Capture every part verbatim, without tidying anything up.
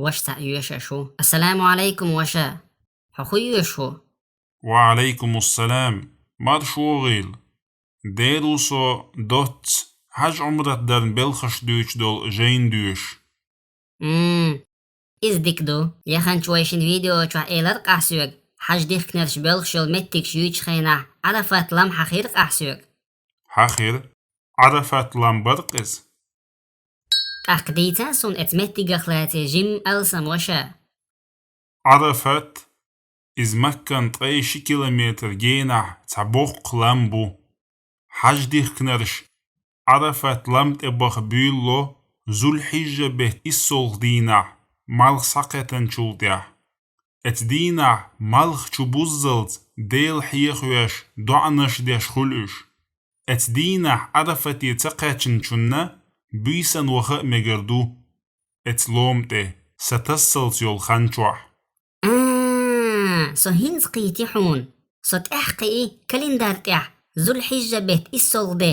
Ваша цхьаъ йоьшуш ву. Ассаламу Ӏалайкум, ваша. Хьо хӀун йоьшуш ву? Ва Ӏалайкумуссалам. Марша вогӀийла. Дера ву со доцца, хьаж-Ӏумрат дарна белхаш дуьйцуш долу жайна доьшуш. М, иза дика ду. Яханчу вай шина видео чохь элира-кх ахь соьга, хьаж дихкинарш боьлхуш йолу меттигаш юьйцучу хенахь, Ӏарафат лам хьахийра-кх ахь соьга. Хьахийра. Ӏарафат лам бара-кх иза. ТӀаккха дийца суна оцу меттигах лаьцна жимма алсам, ваша. Ӏарафат, иза Маккан ткъе ши километр генахь цхьа боккха лам бу. Хьаж дихкинарш Ӏарафат лам тӀе баха буьйлало Зуль-Хьижжа беттан иссолгӀа дийнахь, малх схьакхеттинчул тӀаьхьа. Оцу дийнахь малх чу буззалц Дела хьехавеш, доӀанаш деш хуьлу уьш. Оцу дийнахь Ӏарафате ца кхаьчначунна буьйсанна ваха а мегар ду оцу лома тӀе, сатассалц йолу хан чохь. А, со хӀинца кхийти хьуна. Со тӀаьхьакхии календарь тӀехь Зуль-Хьижжа беттан иссолгӀа де,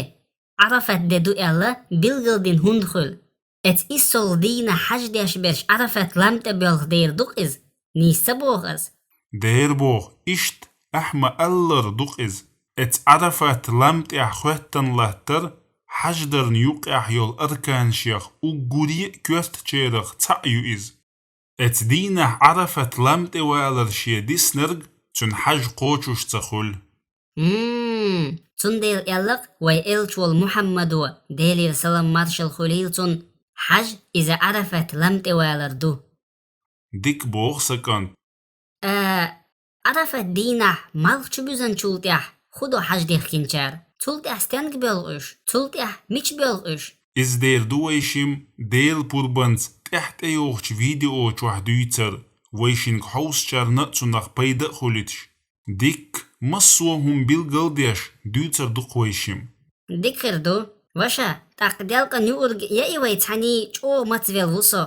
Ӏарафат де ду аьлла, билгалдина хӀунда хуьлу. Оцу иссолгӀа дийнахь хьаж деш берш Ӏарафат лам тӀе боьлху дера ду-кх иза, нийса ца боху ас? Дера боху, иштта ахьа ма-аллара ду-кх иза. Оцу Ӏарафат лам тӀехь хоьттина латтар хьаж дарна юккъехь йолу арканашех уггаре а коьртачарах цхьаъ ю иза. Оцу дийнахь Ӏарафат лам тӀе валар шен диснарг цуьнан хьаж кхочуш ца хуьлу. М, цундела аьлла-кх вай элча волу Мухьаммадо, Делера салам-маршалла хуьлийла цунна, хьаж иза Ӏарафат лам тӀе валар ду. Дика боху, сан кӀант. А, Ӏарафат дийнахь малх чу буьзначул тӀаьхьа хӀун до хьаж дихкинчара? Цул тӀаьхьа стенга боьлху уьш? Цул тӀаьхьа мича боьлху уьш? Иза дера ду вай шимма Делан пурбанца тӀаьхьа тӀейогӀучу видео чохь дуьйцар, вай шинга хьовсучарна а цунах пайда а хуьлуьйтуш. Дикка, массо а хӀума билгал а деш, дуьйцар ду-кх вай шимма. Дика хир ду. Ваша, тӀаккха делкъан юург яй вай, цхьаьний чӀогӀа мацвелла ву со.